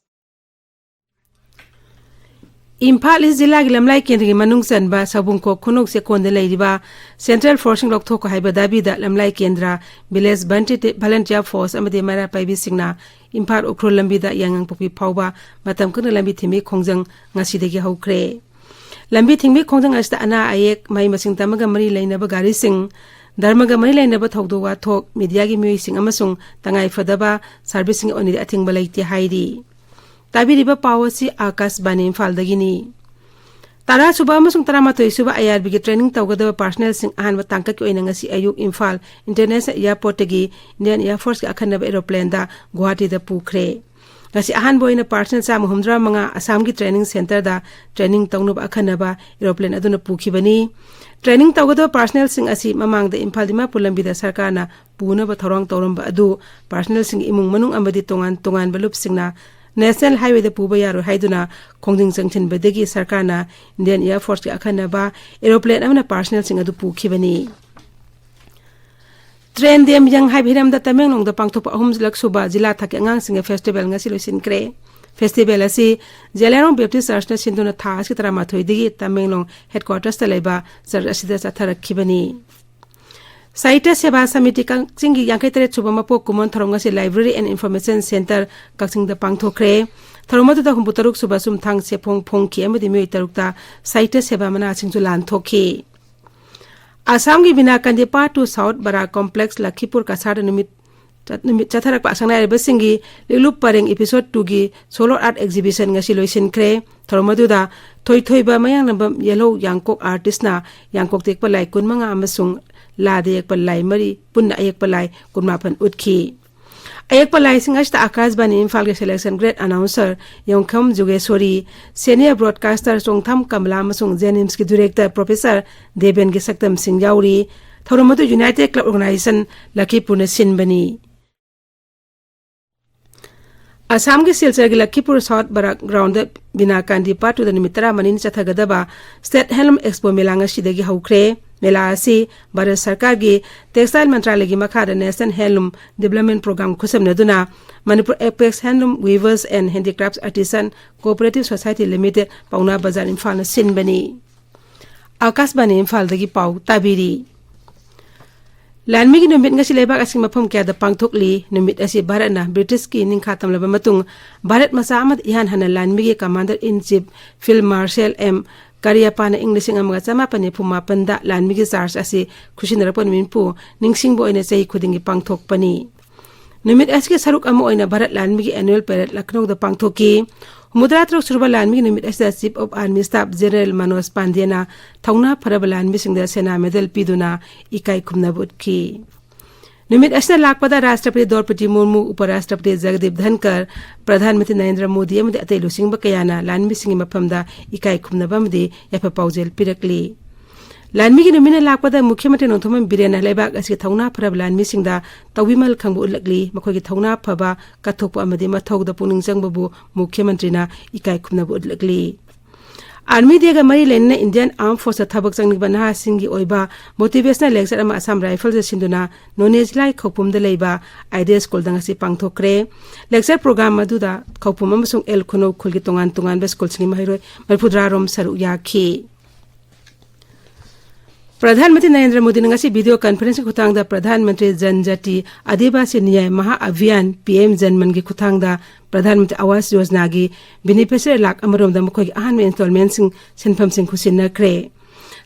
Imphal ꯏꯁ ꯖꯤꯂꯥꯒꯤ ꯂꯝꯂꯥꯏ ꯀꯦꯟꯗ꯭ꯔꯒꯤ ꯃꯅꯨꯡ ꯆꯟꯕ ꯁꯥꯕꯨꯡꯈꯣꯛ ꯈꯨꯅꯧ ꯆꯦꯛꯀꯣꯟꯗ ꯂꯩꯔꯤꯕ central ꯐꯣꯔꯁꯁꯤꯡ ꯂꯧꯊꯣꯛꯈꯣ ꯍꯥꯏꯕ ꯗꯥꯕꯤꯗ ꯂꯝꯂꯥꯏ ꯀꯦꯟꯗ꯭ꯔ, village ꯚꯟꯇꯤ-, ꯚꯂꯟꯇꯤꯌꯥ force ꯑꯃꯗꯤ ꯃꯩꯔꯥ ꯄꯥꯏꯕꯤꯁꯤꯡꯅ ꯏꯝꯐꯥꯜ ꯎꯈ꯭ꯔꯨꯜ ꯂꯝꯕꯤꯗ ꯌꯥꯏꯉꯪꯄꯣꯛꯄꯤ ꯐꯥꯎꯕ ꯃꯇꯝ ꯀꯛꯅ ꯂꯝꯕꯤ ꯊꯤꯡꯕꯒꯤ ꯈꯣꯡꯖꯪ ꯉꯁꯤꯗꯒꯤ ꯍꯧꯈ꯭ꯔꯦ꯫ ꯂꯝꯕꯤ ꯊꯤꯡꯕꯒꯤ ꯈꯣꯡꯖꯪ ꯑꯁꯤꯗ ꯑꯅꯥ ꯑꯌꯦꯛ, ꯃꯍꯩ ꯃꯁꯤꯡ ꯇꯝꯕꯒ ꯃꯔꯤ ꯂꯩꯅꯕ ꯒꯥꯔꯤꯁꯤꯡ, ꯙꯔꯃꯒ ꯃꯔꯤ ꯂꯩꯅꯕ ꯊꯧꯗꯣꯛ ꯋꯥꯊꯣꯛ, ꯃꯤꯗꯤꯌꯥꯒꯤ ꯃꯤꯑꯣꯏꯁꯤꯡ ꯑꯃꯁꯨꯡ ꯇꯉꯥꯏ ꯐꯗꯕ ꯁꯥꯔꯚꯤꯁꯁꯤꯡꯒꯤ ꯑꯣꯏꯅꯗꯤ ꯑꯊꯤꯡꯕ ꯂꯩꯇꯦ ꯍꯥꯏꯔꯤ꯫ ꯇꯥꯕꯤꯔꯤꯕ ꯄꯥꯎ ꯑꯁꯤ ꯑꯥꯀꯥꯁꯕꯥꯅꯤ ꯏꯝꯐꯥꯜꯗꯒꯤꯅꯤ꯫ ꯇꯔꯥ ꯁꯨꯕ ꯑꯃꯁꯨꯡ ꯇꯔꯥꯃꯥꯊꯣꯏ ꯁꯨꯕ ꯑꯥꯏ ꯑꯥꯔ ꯕꯤꯒꯤ ꯇ꯭ꯔꯦꯅꯤꯡ ꯇꯧꯒꯗꯕ ꯄꯥꯔꯁꯅꯦꯜꯁꯤꯡ ꯑꯍꯥꯟꯕ ꯇꯥꯡꯀꯛꯀꯤ ꯑꯣꯏꯅ ꯉꯁꯤ ꯑꯌꯨꯛ ꯏꯝꯐꯥꯜ ꯏꯟꯇꯔꯅꯦꯁꯅꯦꯜ ꯑꯦꯌꯥꯔꯄꯣꯔꯠꯇꯒꯤ ꯏꯟꯗꯤꯌꯟ ꯑꯦꯌꯥꯔ ꯐꯣꯔꯁꯀꯤ ꯑꯈꯟꯅꯕ ꯑꯦꯔꯣꯄ꯭ꯂꯦꯟꯗ ꯒꯨꯋꯥꯍꯥꯇꯤꯗ ꯄꯨꯈ꯭ꯔꯦ꯫ ꯉꯁꯤ ꯑꯍꯥꯟꯕ ꯑꯣꯏꯅ ꯄꯥꯔꯁꯅꯦꯜ ꯆꯥꯝꯃ ꯍꯨꯝꯗ꯭ꯔꯥ ꯃꯉꯥ ꯑꯁꯥꯝꯒꯤ ꯇ꯭ꯔꯦꯅꯤꯡ ꯁꯦꯟꯇꯔꯗ ꯇ꯭ꯔꯦꯅꯤꯡ ꯇꯧꯅꯕ ꯑꯈꯟꯅꯕ ꯑꯦꯔꯣꯄ꯭ꯂꯦꯟ ꯑꯗꯨꯅ ꯄꯨꯈꯤꯕꯅꯤ꯫ ꯇ꯭ꯔꯦꯅꯤꯡ ꯇꯧꯒꯗꯕ ꯄꯥꯔꯁꯅꯦꯜꯁꯤꯡ ꯑꯁꯤ ꯃꯃꯥꯡꯗ ꯏꯝꯐꯥꯜ ꯗꯤꯃꯥꯄꯨꯔ ꯂꯝꯕꯤꯗ ꯁꯔꯀꯥꯔꯅ ꯄꯨꯅꯕ ꯊꯧꯔꯥꯡ ꯇꯧꯔꯝꯕ ꯑꯗꯨ ꯄꯥꯔꯁꯅꯦꯜꯁꯤꯡꯒꯤ ꯏꯃꯨꯡ ꯃꯅꯨꯡ ꯑꯃꯗꯤ ꯇꯣꯉꯥꯟ ꯇꯣꯉꯥꯟꯕ ꯂꯨꯞꯁꯤꯡꯅ ꯅꯦꯁꯅꯦꯜ ꯍꯥꯏꯋꯦꯗ ꯄꯨꯕ ꯌꯥꯔꯣꯏ ꯍꯥꯏꯗꯨꯅ ꯈꯣꯡꯖꯪ ꯆꯪꯁꯤꯟꯕꯗꯒꯤ ꯁꯔꯀꯥꯔꯅ ꯏꯟꯗꯤꯌꯟ ꯑꯦꯌꯥꯔ ꯐꯣꯔꯁꯀꯤ ꯑꯈꯟꯅꯕ ꯑꯦꯔꯣꯄ꯭ꯂꯦꯟ ꯑꯃꯅ ꯄꯥꯔꯁꯅꯦꯜꯁꯤꯡ ꯑꯗꯨ ꯄꯨꯈꯤꯕꯅꯤ꯫ ꯇ꯭ꯔꯦꯟ ꯗꯦꯝ ꯌꯪ ꯍꯥꯏꯕ ꯍꯤꯔꯝꯗ ꯇꯃꯦꯡꯂꯣꯡꯗ ꯄꯥꯡꯊꯣꯛꯄ ꯑꯍꯨꯝꯂꯛ ꯁꯨꯕ ꯖꯤꯂꯥ ꯊꯥꯛꯀꯤ ꯑꯉꯥꯡꯁꯤꯡꯒꯤ ꯐꯦꯁꯇꯤꯚꯦꯜ ꯉꯁꯤ ꯂꯣꯏꯁꯤꯟꯈ꯭ꯔꯦ꯫ ꯐꯦꯁꯇꯤꯚꯦꯜ ꯑꯁꯤ ꯖꯦꯂꯤꯌꯥꯡꯔꯣꯡ ꯕꯦꯞꯇꯤꯁ ꯆꯔꯆꯅ ꯁꯤꯟꯗꯨꯅ ꯊꯥ ꯑꯁꯤꯒꯤ ꯇꯔꯥꯃꯥꯊꯣꯏꯗꯒꯤ ꯇꯃꯦꯡꯂꯣꯡ ꯍꯦꯗꯀ꯭ꯋꯥꯇꯔꯁꯇ ꯂꯩꯕ ꯆꯔꯆ ꯑꯁꯤꯗ ꯆꯠꯊꯔꯛꯈꯤꯕꯅꯤ꯫ ꯁꯥꯍꯤꯇ꯭ꯌ ꯁꯦꯕꯥ ꯁꯃꯤꯇꯤ ꯀꯛꯆꯤꯡꯒꯤ ꯌꯥꯡꯈꯩ ꯇꯔꯦꯠ ꯁꯨꯕ ꯃꯄꯣꯛ ꯀꯨꯝꯑꯣꯟ ꯊꯧꯔꯝ ꯉꯁꯤ ꯂꯥꯏꯕ꯭ꯔꯦꯔꯤ ꯑꯦꯟ ꯏꯟꯐꯣꯔꯃꯦꯁꯟ ꯁꯦꯟꯇꯔ ꯀꯛꯆꯤꯡꯗ ꯄꯥꯡꯊꯣꯛꯈ꯭ꯔꯦ꯫ ꯊꯧꯔꯝ ꯑꯗꯨꯗ ꯍꯨꯝꯐꯨ ꯇꯔꯨꯛ ꯁꯨꯕ ꯆꯨꯝꯊꯥꯡ ꯁꯦꯐꯣꯡ ꯐꯣꯡꯈꯤ ꯑꯃꯗꯤ ꯃꯤꯑꯣꯏ ꯇꯔꯨꯛꯇ ꯁꯥꯍꯤꯇ꯭ꯌ ꯁꯦꯕꯥ ꯃꯅꯥꯁꯤꯡꯁꯨ ꯂꯥꯟꯊꯣꯛꯈꯤ꯫ ꯑꯁꯥꯝꯒꯤ ꯕꯤꯅꯥꯀꯥꯟꯗꯤ ꯄꯥꯔꯠ ꯇꯨ ꯁꯥꯎꯠ ꯕꯔꯥꯛ ꯀꯣꯝꯄ꯭ꯂꯦꯛꯁ ꯂꯈꯤꯄꯨꯔ ꯀꯁꯥꯔꯗ ꯅꯨꯃꯤꯠ ꯆꯠ-, ꯅꯨꯃꯤꯠ ꯆꯠꯊꯔꯛꯄ ꯁꯪꯅꯥꯏꯔꯕꯁꯤꯡꯒꯤ ꯂꯤꯛꯂꯨꯞ ꯄꯔꯦꯡ ꯏꯄꯤꯁꯣꯗ ꯇꯨꯒꯤ ꯁꯣꯂꯣ ꯑꯥꯔꯠ ꯑꯦꯛꯖꯤꯕꯤꯁꯟ ꯉꯁꯤ ꯂꯣꯏꯁꯤꯟꯈ꯭ꯔꯦ꯫ ꯊꯧꯔꯝ ꯑꯗꯨꯗ ꯊꯣꯏꯊꯣꯏꯕ ꯃꯌꯥꯡꯂꯝꯕꯝ ꯌꯦꯜꯍꯧ ꯌꯥꯡꯀꯣꯛ ꯑꯥꯔꯇꯤꯁꯅ ꯌꯥꯡꯀꯣꯛꯇ ꯌꯦꯛꯄ ꯂꯥꯏ ꯀꯨꯟꯃꯉꯥ ꯑꯃꯁꯨꯡ ꯂꯥꯗ ꯌꯦꯛꯄ ꯂꯥꯏ ꯃꯔꯤ, ꯄꯨꯟꯅ ꯑꯌꯦꯛꯄ ꯂꯥꯏ ꯀꯨꯟꯃꯥꯄꯟ ꯎꯠꯈꯤ꯫ ꯑꯌꯦꯛꯄ ꯂꯥꯏꯁꯤꯡ ꯑꯁꯤꯗ ꯑꯀꯥꯁꯕꯥꯅꯤ ꯏꯝꯐꯥꯜꯒꯤ selection grade announcer Yongkham Jugeshori, senior broadcaster Chongtham Kamala ꯑꯃꯁꯨꯡ ꯖꯦꯅꯤꯝꯁꯀꯤ ꯗꯤꯔꯦꯛꯇꯔ ꯄ꯭ꯔꯣꯐꯦꯁꯔ ꯗꯦꯕꯦꯟꯒꯤ ꯁꯛꯇꯝꯁꯤꯡ ꯌꯥꯎꯔꯤ꯫ ꯊꯧꯔꯝ ꯑꯗꯨ ꯌꯨꯅꯥꯏꯇꯦꯗ ꯀ꯭ꯂꯕ ꯑꯣꯔꯒꯅꯥꯏꯖꯦꯁꯟ ꯂꯈꯤꯄꯨꯔꯅ ꯁꯤꯟꯕꯅꯤ꯫ ꯑꯁꯥꯝꯒꯤ ꯁꯤꯜꯆꯔꯒꯤ ꯂꯈꯤꯄꯨꯔ ꯁꯥꯎꯠ ꯕꯔꯥꯛ ꯒ꯭ꯔꯥꯎꯟꯗ ꯕꯤꯅꯥ ꯀꯥꯟꯗꯤ ꯄꯥꯔꯠ ꯇꯨꯗ ꯅꯨꯃꯤꯠ ꯇꯔꯥꯃꯔꯤꯅꯤ ꯆꯠꯊꯒꯗꯕ ꯁ꯭ꯇꯦꯠ ꯍꯦꯟꯂꯨꯝ ꯑꯦꯛꯁꯄꯣ ꯃꯦꯂꯥ ꯉꯁꯤꯗꯒꯤ ꯍꯧꯈ꯭ꯔꯦ꯫ ꯃꯦꯂꯥ ꯑꯁꯤ ꯚꯥꯔꯠ ꯁꯔꯀꯥꯔꯒꯤ ꯇꯦꯛꯁꯇꯥꯏꯜ ꯃꯟꯇ꯭ꯔꯥꯂꯌꯒꯤ ꯃꯈꯥꯗ National Handloom Development Program ꯈꯨꯠꯁꯝꯅꯗꯨꯅ Manipur Apex Handloom Weavers and Handicrafts Artisan Cooperative Society Limited, ꯄꯥꯎꯅꯥ ꯕꯖꯥꯔ, ꯏꯝꯐꯥꯜꯅ ꯁꯤꯟꯕꯅꯤ꯫ ꯑꯥꯀꯥꯁꯕꯥꯅꯤ ꯏꯝꯐꯥꯜꯗꯒꯤ ꯄꯥꯎ ꯇꯥꯕꯤꯔꯤ꯫ ꯂꯥꯟꯃꯤꯒꯤ ꯅꯨꯃꯤꯠ ꯉꯁꯤ ꯂꯩꯕꯥꯛ ꯑꯁꯤꯒꯤ ꯃꯐꯝ ꯀꯌꯥꯗ ꯄꯥꯡꯊꯣꯛꯂꯤ꯫ ꯅꯨꯃꯤꯠ ꯑꯁꯤ ꯚꯥꯔꯠꯅ ꯕ꯭ꯔꯤꯇꯤꯁꯀꯤ ꯅꯤꯡꯈꯥ ꯇꯝꯂꯕ ꯃꯇꯨꯡ ꯚꯥꯔꯠ ꯃꯆꯥ ꯑꯃꯗ ꯏꯍꯥꯟ ꯍꯥꯟꯅ ꯂꯥꯟꯃꯤꯒꯤ Commander in Chief Field Marshal M ꯀꯔꯤꯌꯞꯄꯥꯅ ꯏꯪ ꯂꯤꯁꯤꯡ ꯑꯃꯒ ꯆꯃꯥꯄꯟ ꯅꯤꯐꯨ ꯃꯥꯄꯟꯗ ꯂꯥꯟꯃꯤꯒꯤ ꯆꯥꯔꯖ ꯑꯁꯤ ꯈꯨꯠꯁꯤꯟꯅꯔꯛꯄ ꯅꯨꯃꯤꯠꯄꯨ ꯅꯤꯡꯁꯤꯡꯕ ꯑꯣꯏꯅ ꯆꯍꯤ ꯈꯨꯗꯤꯡꯒꯤ ꯄꯥꯡꯊꯣꯛꯄꯅꯤ꯫ ꯅꯨꯃꯤꯠ ꯑꯁꯤꯒꯤ ꯁꯔꯨꯛ ꯑꯃ ꯑꯣꯏꯅ ꯚꯥꯔꯠ ꯂꯥꯟꯃꯤꯒꯤ Annual Parade ꯂꯈꯅꯧꯗ ꯄꯥꯡꯊꯣꯛꯈꯤ꯫ ꯍꯨꯝꯐꯨꯇꯔꯥ ꯇꯔꯨꯛ ꯁꯨꯔꯕ ꯂꯥꯟꯃꯤꯒꯤ ꯅꯨꯃꯤꯠ ꯑꯁꯤꯗ Chief of Army Staff General Manoj ꯄꯥꯟꯗꯦꯅ ꯊꯧꯅꯥ ꯐꯔꯕ ꯂꯥꯟꯃꯤꯁꯤꯡꯗ ꯁꯦꯅꯥ ꯃꯦꯗꯜ ꯄꯤꯗꯨꯅ ꯏꯀꯥꯏ ꯈꯨꯝꯅꯕ ꯎꯠꯈꯤ꯫ ꯅꯨꯃꯤꯠ ꯑꯁꯤꯗ ꯂꯥꯛꯄꯗ ꯔꯥꯁꯇ꯭ꯔꯄꯇꯤ ꯗ꯭ꯔꯧꯄꯗꯤ ꯃꯨꯔꯃꯨ, ꯎꯄ ꯔꯥꯁꯇ꯭ꯔꯄꯇꯤ ꯖꯒꯗꯤꯞ ꯙꯟꯀꯔ, ꯄ꯭ꯔꯙꯥꯟ ꯃꯟꯇ꯭ꯔꯤ ꯅꯔꯦꯟꯗ꯭ꯔ ꯃꯣꯗꯤ ꯑꯃꯗꯤ ꯑꯇꯩ ꯂꯨꯆꯤꯡꯕ ꯀꯌꯥꯅ ꯂꯥꯟꯃꯤꯁꯤꯡꯒꯤ ꯃꯐꯝꯗ ꯏꯀꯥꯏ ꯈꯨꯝꯅꯕ ꯑꯃꯗꯤ ꯌꯥꯏꯐ ꯄꯥꯎꯖꯦꯜ ꯄꯤꯔꯛꯂꯤ꯫ ꯂꯥꯟꯃꯤꯒꯤ ꯅꯨꯃꯤꯠꯅ ꯂꯥꯛꯄꯗ ꯃꯨꯈ꯭ꯌ ꯃꯟꯇ꯭ꯔꯤ ꯅꯣꯡꯊꯣꯝꯕꯝ ꯕꯤꯔꯦꯟꯅ ꯂꯩꯕꯥꯛ ꯑꯁꯤꯒꯤ ꯊꯧꯅꯥ ꯐꯔꯕ ꯂꯥꯟꯃꯤꯁꯤꯡꯗ ꯇꯧꯕꯤꯃꯜ ꯈꯪꯕ ꯎꯠꯂꯛꯂꯤ꯫ ꯃꯈꯣꯏꯒꯤ ꯊꯧꯅꯥ ꯐꯕ, ꯀꯠꯊꯣꯛꯄ ꯑꯃꯗꯤ ꯃꯊꯧꯗ ꯄꯨꯛꯅꯤꯡ ꯆꯪꯕꯕꯨ ꯃꯨꯈ꯭ꯌ ꯃꯟꯇ꯭ꯔꯤꯅ ꯏꯀꯥꯏ ꯈꯨꯝꯅꯕ ꯎꯠꯂꯛꯂꯤ꯫ ꯑꯥꯔꯃꯤ ꯗꯦꯒ ꯃꯔꯤ ꯂꯩꯅꯅ ꯏꯟꯗꯤꯌꯟ ꯑꯥꯔꯝ ꯐꯣꯔꯁꯇ ꯊꯕꯛ ꯆꯪꯂꯤꯕ ꯅꯍꯥꯁꯤꯡꯒꯤ ꯑꯣꯏꯕ ꯃꯣꯇꯤꯚꯦꯁꯅꯦꯜ ꯂꯦꯛꯆꯔ ꯑꯃ ꯑꯁꯥꯝ ꯔꯥꯏꯐꯜꯁꯇ ꯁꯤꯟꯗꯨꯅ ꯅꯣꯅꯦ ꯖꯤꯂꯥꯒꯤ ꯈꯧꯄꯨꯝꯗ ꯂꯩꯕ ꯑꯥꯏꯗꯤꯌꯥ ꯁ꯭ꯀꯨꯜꯗ ꯉꯁꯤ ꯄꯥꯡꯊꯣꯛꯈ꯭ꯔꯦ꯫ ꯂꯦꯛꯆꯔ ꯄ꯭ꯔꯣꯒ꯭ꯔꯥꯝ ꯑꯗꯨꯗ ꯈꯧꯄꯨꯝ ꯑꯃꯁꯨꯡ ꯑꯦꯜ ꯈꯨꯅꯧ ꯈꯨꯜꯒꯤ ꯇꯣꯉꯥꯟ ꯇꯣꯉꯥꯟꯕ ꯁ꯭ꯀꯨꯜꯁꯤꯡꯒꯤ ꯃꯍꯩꯔꯣꯏ ꯃꯔꯤꯐꯨꯇꯔꯥ ꯔꯣꯝ ꯁꯔꯨꯛ ꯌꯥꯈꯤ꯫ ꯄ꯭ꯔꯙꯥꯟ ꯃꯟꯇ꯭ꯔꯤ ꯅꯔꯦꯟꯗ꯭ꯔ ꯃꯣꯗꯤꯅ ꯉꯁꯤ ꯚꯤꯗꯤꯑꯣ ꯀꯟꯐꯔꯦꯟꯁꯀꯤ ꯈꯨꯠꯊꯥꯡꯗ ꯄ꯭ꯔꯙꯥꯟ ꯃꯟꯇ꯭ꯔꯤ ꯖꯟ ꯖꯥꯇꯤ ꯑꯗꯤꯕꯥꯁꯤ ꯅ꯭ꯌꯥꯌ ꯃꯍꯥ ꯑꯚꯤꯌꯥꯟ, ꯄꯤ ꯑꯦꯝ ꯖꯟ ꯃꯟꯒꯤ ꯈꯨꯠꯊꯥꯡꯗ ꯄ꯭ꯔꯙꯥꯟ ꯃꯟꯇ꯭ꯔꯤ ꯑꯋꯥꯁ ꯌꯣꯖꯅꯥꯒꯤ ꯕꯦꯅꯤꯐꯤꯁꯔꯤ ꯂꯥꯈ ꯑꯃꯔꯣꯝꯗ ꯃꯈꯣꯏꯒꯤ ꯑꯍꯥꯟꯕ ꯏꯟꯁꯇꯣꯜꯃꯦꯟꯁꯤꯡ ꯁꯦꯟꯐꯝꯁꯤꯡ ꯈꯨꯠꯁꯤꯟꯅꯈ꯭ꯔꯦ꯫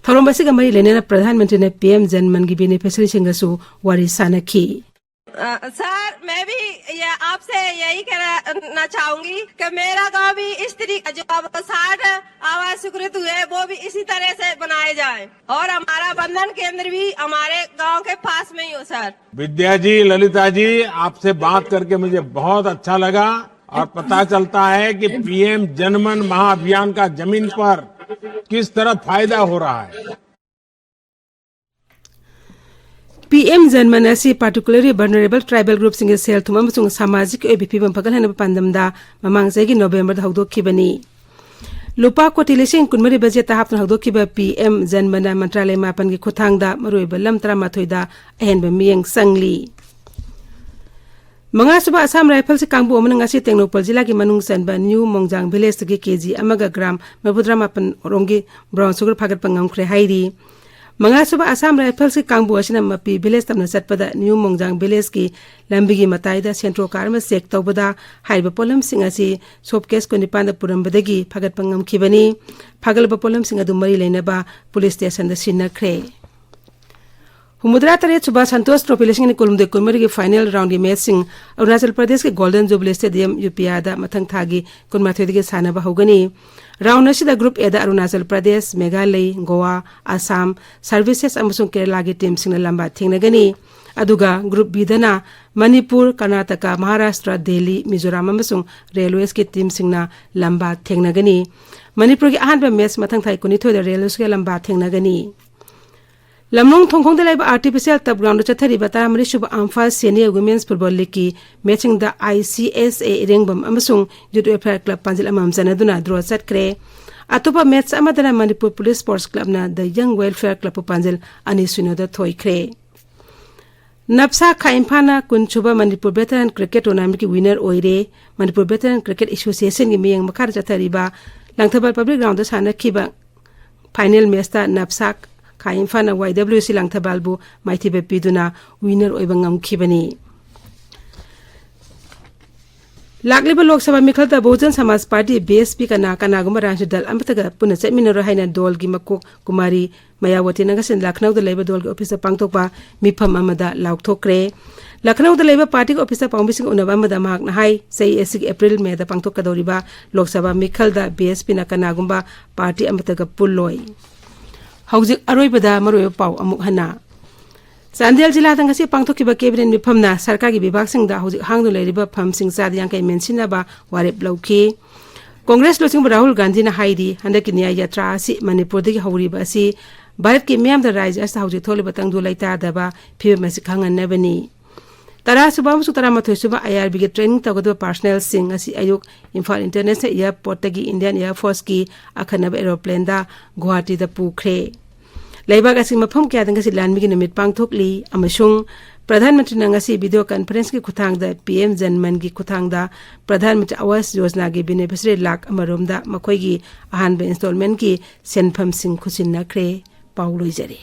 ꯊꯧꯔꯝ ꯑꯁꯤꯒ ꯃꯔꯤ ꯂꯩꯅꯅ ꯄ꯭ꯔꯙꯥꯟ ꯃꯟꯇ꯭ꯔꯤꯅ ꯄꯤ ꯑꯦꯝ ꯖꯟ ꯃꯟꯒꯤ ꯕꯦꯅꯤꯐꯤꯁꯔꯤꯁꯤꯡꯒꯁꯨ ꯋꯥꯔꯤ ꯁꯥꯟꯅꯈꯤ꯫ अ, सर, मैं भी ये आपसे यही कहना चाहूंगी कि मेरा गांव भी इस तरीके, जो अब साठ आवास स्वीकृत हुए, वो भी इसी तरह से बनाए जाए और हमारा बंधन केंद्र भी हमारे गांव के पास में ही हो, सर। विद्या जी, ललिता जी, आपसे बात करके मुझे बहुत अच्छा लगा और पता चलता है कि पीएम जनमन महाअभियान का जमीन पर किस तरह फायदा हो रहा है। ꯄꯤ ꯑꯦꯝ ꯖꯟꯃꯟ ꯑꯁꯤ particularly vulnerable tribal groupꯁꯤꯡꯒꯤ ꯁꯦꯜ ꯊꯨꯝ ꯑꯃꯁꯨꯡ ꯁꯃꯥꯖꯤꯛꯀꯤ ꯑꯣꯏꯕ ꯐꯤꯕꯝ ꯐꯒꯠꯍꯟꯅꯕ ꯄꯥꯟꯗꯝꯗ ꯃꯃꯥꯡ ꯆꯍꯤꯒꯤ ꯅꯣꯕꯦꯝꯕꯔꯗ ꯍꯧꯗꯣꯛꯈꯤꯕꯅꯤ꯫ ꯂꯨꯄꯥ ꯀꯣꯇꯤ ꯂꯤꯁꯤꯡ ꯀꯨꯟꯃꯔꯤ ꯕꯖꯦꯠꯇ ꯍꯥꯞꯇꯨꯅ ꯍꯧꯗꯣꯛꯈꯤꯕ ꯄꯤ ꯑꯦꯝ ꯖꯟ ꯃꯅ ꯃꯟꯇ꯭ꯔꯥꯂꯌ ꯃꯥꯄꯟꯒꯤ ꯈꯨꯠꯊꯥꯡꯗ ꯃꯔꯨꯑꯣꯏꯕ ꯂꯝ ꯇꯔꯥꯃꯥꯊꯣꯏꯗ ꯑꯍꯦꯟꯕ ꯃꯤꯠꯌꯦꯡ ꯆꯪꯂꯤ꯫ ꯃꯉꯥꯁꯨꯕ ꯑꯁꯥꯝ ꯔꯥꯏꯐꯜꯁ ꯀꯥꯡꯕꯨ ꯑꯃꯅ ꯉꯁꯤ ꯇꯦꯡꯅꯧꯄꯜ ꯖꯤꯂꯥꯒꯤ ꯃꯅꯨꯡ ꯆꯟꯕ ꯅ꯭ꯌꯨ ꯃꯣꯡꯖꯥꯡ ꯚꯤꯂꯦꯖꯇꯒꯤ ꯀꯦ ꯖꯤ ꯑꯃꯒ ꯒ꯭ꯔꯥꯝ ꯃꯔꯤꯐꯨꯇꯔꯥ ꯃꯥꯄꯟ ꯔꯣꯝꯒꯤ ꯕ꯭ꯔꯥꯎꯟ ꯁꯨꯒꯔ ꯐꯥꯒꯠꯄ ꯉꯝꯈ꯭ꯔꯦ ꯍꯥꯏꯔꯤ꯫ ꯃꯉꯥꯁꯨꯕ ꯑꯁꯥꯝ ꯔꯥꯏꯐꯜꯁꯀꯤ ꯀꯥꯡꯕꯨ ꯑꯁꯤꯅ ꯃꯄꯤ ꯚꯤꯂꯦꯖ ꯇꯝꯅ ꯆꯠꯄꯗ ꯅ꯭ꯌꯨ ꯃꯣꯡꯖꯥꯡ ꯚꯤꯂꯦꯖꯀꯤ ꯂꯝꯕꯤꯒꯤ ꯃꯇꯥꯏꯗ ꯁꯦꯟꯇ꯭ꯔꯣ ꯀꯥꯔ ꯑꯃ ꯆꯦꯛ ꯇꯧꯕꯗ ꯍꯥꯏꯔꯤꯕ ꯄꯣꯠꯂꯝꯁꯤꯡ ꯑꯁꯤ ꯁꯣꯞ ꯀꯦꯁ ꯀꯨꯟꯅꯤꯄꯥꯟꯗ ꯄꯨꯔꯝꯕꯗꯒꯤ ꯐꯥꯒꯠꯄ ꯉꯝꯈꯤꯕꯅꯤ꯫ ꯐꯥꯒꯠꯂꯕ ꯄꯣꯠꯂꯝꯁꯤꯡ ꯑꯗꯨ ꯃꯔꯤ ꯂꯩꯅꯕ ꯄꯨꯂꯤꯁ ꯁ꯭ꯇꯦꯁꯟꯗ ꯁꯤꯟꯅꯈ꯭ꯔꯦ꯫ ꯍꯨꯝꯐꯨꯇꯔꯥ ꯇꯔꯦꯠ ꯁꯨꯕ ꯁꯟꯇꯣꯁ ꯇ꯭ꯔꯣꯐꯤ ꯂꯤꯁꯤꯡ ꯑꯅꯤ ꯀꯨꯟꯍꯨꯝꯗꯣꯏ ꯀꯨꯟꯃꯔꯤꯒꯤ ꯐꯥꯏꯅꯦꯜ ꯔꯥꯎꯟꯒꯤ ꯃꯦꯆꯁꯤꯡ ꯑꯔꯨꯅꯥꯆꯜ ꯄ꯭ꯔꯗꯦꯁꯀꯤ ꯒꯣꯜꯗꯟ ꯖꯨꯕꯤꯂꯤ ꯁ꯭ꯇꯦꯗꯤꯌꯝ ꯌꯨ ꯄꯤ ꯑꯥꯏꯗ ꯃꯊꯪ ꯊꯥꯒꯤ ꯀꯨꯟꯃꯥꯊꯣꯏꯗꯒꯤ ꯁꯥꯟꯅꯕ ꯍꯧꯒꯅꯤ꯫ ꯔꯥꯎꯟ ꯑꯁꯤꯗ ꯒ꯭ꯔꯨꯞ ꯑꯦꯗ ꯑꯔꯨꯅꯥꯆꯜ ꯄ꯭ꯔꯗꯦꯁ, ꯃꯦꯘꯥꯂꯩ, ꯒꯣꯋꯥ, ꯑꯁꯥꯝ, ꯁꯔꯚꯤꯁꯦꯁ ꯑꯃꯁꯨꯡ ꯀꯦꯔꯂꯥꯒꯤ ꯇꯤꯝꯁꯤꯡꯅ ꯂꯝꯕꯥ ꯊꯦꯡꯅꯒꯅꯤ꯫ ꯑꯗꯨꯒ ꯒ꯭ꯔꯨꯞ ꯕꯤꯗꯅ ꯃꯅꯤꯄꯨꯔ, ꯀꯔꯅꯥꯇꯀꯥ, ꯃꯍꯥꯔꯥꯁꯇ꯭ꯔ, ꯗꯦꯜꯂꯤ, ꯃꯤꯖꯣꯔꯥꯝ ꯑꯃꯁꯨꯡ ꯔꯦꯜꯋꯦꯁꯀꯤ ꯇꯤꯝꯁꯤꯡꯅ ꯂꯝꯕꯥ ꯊꯦꯡꯅꯒꯅꯤ꯫ ꯃꯅꯤꯄꯨꯔꯒꯤ ꯑꯍꯥꯟꯕ ꯃꯦꯆ ꯃꯊꯪ ꯊꯥ ꯀꯨꯟꯅꯤꯊꯣꯏꯗ ꯔꯦꯜꯋꯦꯁꯀ ꯂꯝꯕꯥ ꯊꯦꯡꯅꯒꯅꯤ꯫ ꯂꯝꯂꯣꯡ ꯊꯣꯡꯈꯣꯡꯗ ꯂꯩꯕ ꯑꯥꯔꯇꯤꯐꯤꯁꯤꯌꯦꯜ ꯇꯞ ꯒ꯭ꯔꯥꯎꯟꯗ ꯆꯠꯊꯔꯤꯕ ꯇꯔꯥꯃꯔꯤ ꯁꯨꯕ ꯑꯝꯐꯥ ꯁꯦꯅꯤꯌꯔ ꯋꯤꯃꯦꯟꯁ ꯐꯨꯠꯕꯣꯜ ꯂꯤꯒꯀꯤ ꯃꯦꯆꯁꯤꯡꯗ ꯑꯥꯏ ꯁꯤ ꯑꯦꯁ ꯑꯦ ꯏꯔꯦꯡꯕꯝ ꯑꯃꯁꯨꯡ ꯌꯨꯠ ꯋꯦꯜꯐꯤꯌꯔ ꯀ꯭ꯂꯕ ꯄꯥꯟꯖꯤꯜ ꯑꯃꯃꯝ ꯆꯟꯅꯗꯨꯅ ꯗ꯭ꯔꯣ ꯆꯠꯈ꯭ꯔꯦ꯫ ꯑꯇꯣꯞꯄ ꯃꯦꯆ ꯑꯃꯗꯅ ꯃꯅꯤꯄꯨꯔ ꯄꯨꯂꯤꯁ ꯁ꯭ꯄꯣꯔꯠꯁ ꯀ꯭ꯂꯕꯅ ꯗ ꯌꯪ ꯋꯦꯜꯐꯤꯌꯔ ꯀ꯭ꯂꯕꯄꯨ ꯄꯥꯟꯖꯤꯜ ꯑꯅꯤ ꯁꯤꯅꯣꯗ ꯊꯣꯏꯈ꯭ꯔꯦ꯫ ꯅꯞꯁꯥ ꯈꯥ ꯏꯝꯐꯥꯜꯅ ꯀꯨꯟ ꯁꯨꯕ ꯃꯅꯤꯄꯨꯔ ꯚꯦꯇꯔꯟ ꯀ꯭ꯔꯤꯀꯦꯠ ꯇꯣꯔꯅꯥꯃꯦꯟꯠꯀꯤ ꯋꯤꯅꯔ ꯑꯣꯏꯔꯦ꯫ ꯃꯅꯤꯄꯨꯔ ꯚꯦꯇꯔꯟ ꯀ꯭ꯔꯤꯀꯦꯠ ꯑꯦꯁꯣꯁꯤꯌꯦꯁꯟꯒꯤ ꯃꯤꯠꯌꯦꯡ ꯃꯈꯥꯗ ꯆꯠꯊꯔꯤꯕ ꯂꯥꯡꯊꯕꯥꯜ ꯄꯕ꯭ꯂꯤꯛ ꯒ꯭ꯔꯥꯎꯟꯗ ꯁꯥꯟꯅꯈꯤꯕ ꯐꯥꯏꯅꯦꯜ ꯃꯦꯆꯇ ꯅꯞꯁꯥ ꯈꯥ ꯏꯝꯐꯥꯜꯅ ꯋꯥꯏ ꯗꯕ꯭ꯂꯤꯎ ꯁꯤ ꯂꯥꯡꯊꯕꯥꯜꯕꯨ ꯃꯥꯏꯊꯤꯕ ꯄꯤꯗꯨꯅ ꯋꯤꯅꯔ ꯑꯣꯏꯕ ꯉꯝꯈꯤꯕꯅꯤ꯫ ꯂꯥꯛꯂꯤꯕ ꯂꯣꯛ ꯁꯚꯥ ꯃꯤꯈꯜꯗ ꯕꯍꯨꯖꯟ ꯁꯃꯥꯖ ꯄꯥꯔꯇꯤ, ꯕꯤ ꯑꯦꯁ ꯄꯤ, ꯀꯅꯥ ꯀꯅꯥꯒꯨꯝꯕ ꯔꯥꯖꯅꯤꯇꯤ ꯗꯜ ꯑꯃꯠꯇꯒ ꯄꯨꯟꯅ ꯆꯠꯃꯤꯟꯅꯔꯣꯏ ꯍꯥꯏꯅ ꯗꯣꯜꯒꯤ ꯃꯀꯣꯛ ꯀꯨꯃꯥꯔꯤ ꯃꯌꯥꯋꯇꯤꯅ ꯉꯁꯤ ꯂꯈꯅꯧꯗ ꯂꯩꯕ ꯗꯣꯜꯒꯤ ꯑꯣꯐꯤꯁꯇ ꯄꯥꯡꯊꯣꯛꯄ ꯃꯤꯐꯝ ꯑꯃꯗ ꯂꯥꯎꯊꯣꯛꯈ꯭ꯔꯦ꯫ ꯂꯈꯅꯧꯗ ꯂꯩꯕ ꯄꯥꯔꯇꯤꯒꯤ ꯑꯣꯐꯤꯁꯇ ꯄꯥꯎꯃꯤꯁꯤꯡꯒ ꯎꯅꯕ ꯑꯃꯗ ꯃꯍꯥꯛꯅ ꯍꯥꯏ, ꯆꯍꯤ ꯑꯁꯤꯒꯤ ꯑꯦꯄ꯭ꯔꯤꯜ ꯃꯦꯗ ꯄꯥꯡꯊꯣꯛꯀꯗꯧꯔꯤꯕ ꯂꯣꯛ ꯁꯚꯥ ꯃꯤꯈꯜꯗ ꯕꯤ ꯑꯦꯁ ꯄꯤꯅ ꯀꯅꯥꯒꯨꯝꯕ ꯄꯥꯔꯇꯤ ꯑꯃꯠꯇꯒ ꯄꯨꯜꯂꯣꯏ꯫ ꯍꯧꯖꯤꯛ ꯑꯔꯣꯏꯕꯗ ꯃꯔꯨꯑꯣꯏꯕ ꯄꯥꯎ ꯑꯃꯨꯛ ꯍꯟꯅ꯫ ꯆꯥꯟꯗꯦꯜ ꯖꯤꯂꯥꯗ ꯉꯁꯤ ꯄꯥꯡꯊꯣꯛꯈꯤꯕ ꯀꯦꯕꯤꯅꯦꯠ ꯃꯤꯐꯝꯅ ꯁꯔꯀꯥꯔꯒꯤ ꯕꯤꯚꯥꯒꯁꯤꯡꯗ ꯍꯧꯖꯤꯛ ꯍꯥꯡꯗꯨꯅ ꯂꯩꯔꯤꯕ ꯐꯝꯁꯤꯡ ꯆꯥꯗ ꯌꯥꯡꯈꯩ ꯃꯦꯟꯁꯤꯟꯅꯕ ꯋꯥꯔꯦꯞ ꯂꯧꯈꯤ꯫ ꯀꯣꯡꯒ꯭ꯔꯦꯁ ꯂꯨꯆꯤꯡꯕ ꯔꯥꯍꯨꯜ ꯒꯥꯟꯙꯤꯅ ꯍꯥꯏꯔꯤ, ꯍꯟꯗꯛꯀꯤ ꯅ꯭ꯌꯥꯌ ꯌꯥꯇ꯭ꯔꯥ ꯑꯁꯤ ꯃꯅꯤꯄꯨꯔꯗꯒꯤ ꯍꯧꯔꯤꯕ ꯑꯁꯤ ꯚꯥꯔꯠꯀꯤ ꯃꯤꯌꯥꯝꯗ ꯔꯥꯖ꯭ꯌ ꯑꯁꯤꯗ ꯍꯧꯖꯤꯛ ꯊꯣꯛꯂꯤꯕ ꯇꯪꯗꯨ ꯂꯩꯇꯥꯗꯕ ꯐꯤꯕꯝ ꯑꯁꯤ ꯈꯪꯍꯟꯅꯕꯅꯤ꯫ ꯇꯔꯥꯁꯨꯕ ꯑꯃꯁꯨꯡ ꯇꯔꯥꯃꯥꯊꯣꯏꯁꯨꯕ ꯑꯥꯏ ꯑꯥꯔ ꯕꯤꯒꯤ ꯇ꯭ꯔꯦꯅꯤꯡ ꯇꯧꯒꯗꯕ ꯄꯥꯔꯁꯅꯦꯜꯁꯤꯡ ꯉꯁꯤ ꯑꯌꯨꯛ ꯏꯝꯐꯥꯜ ꯏꯟꯇꯔꯅꯦꯁꯅꯦꯜ ꯑꯦꯌꯥꯔꯄꯣꯔꯠꯇꯒꯤ ꯏꯟꯗꯤꯌꯥꯟ ꯑꯦꯌꯥꯔ ꯐꯣꯔꯁꯀꯤ ꯑꯈꯟꯅꯕ ꯑꯦꯔꯣꯄ꯭ꯂꯦꯟꯗ ꯒꯨꯋꯥꯍꯥꯇꯤꯗ ꯄꯨꯈ꯭ꯔꯦ꯫ ꯂꯩꯕꯥꯛ ꯑꯁꯤꯒꯤ ꯃꯐꯝ ꯀꯌꯥꯗ ꯉꯁꯤ ꯂꯥꯟꯃꯤꯒꯤ ꯅꯨꯃꯤꯠ ꯄꯥꯡꯊꯣꯛꯂꯤ ꯑꯃꯁꯨꯡ ꯄ꯭ꯔꯙꯥꯟ ꯃꯟꯇ꯭ꯔꯤꯅ ꯉꯁꯤ ꯚꯤꯗꯤꯑꯣ ꯀꯟꯐꯔꯦꯟꯁꯀꯤ ꯈꯨꯠꯊꯥꯡꯗ ꯄꯤ ꯑꯦꯝ ꯖꯟ ꯃꯟꯒꯤ ꯈꯨꯠꯊꯥꯡꯗ ꯄ꯭ꯔꯙꯥꯟ ꯃꯟꯇ꯭ꯔꯤ ꯑꯋꯥꯁ ꯌꯣꯖꯅꯥꯒꯤ ꯕꯦꯅꯤꯐꯤꯁꯔꯤ ꯂꯥꯈ ꯑꯃꯔꯣꯝꯗ ꯃꯈꯣꯏꯒꯤ ꯑꯍꯥꯟꯕ ꯏꯟꯁꯇꯣꯜꯃꯦꯟꯒꯤ ꯁꯦꯟꯐꯝꯁꯤꯡ ꯈꯨꯠꯁꯤꯟꯅꯈ꯭ꯔꯦ꯫ ꯄꯥꯎ ꯂꯣꯏꯖꯔꯦ꯫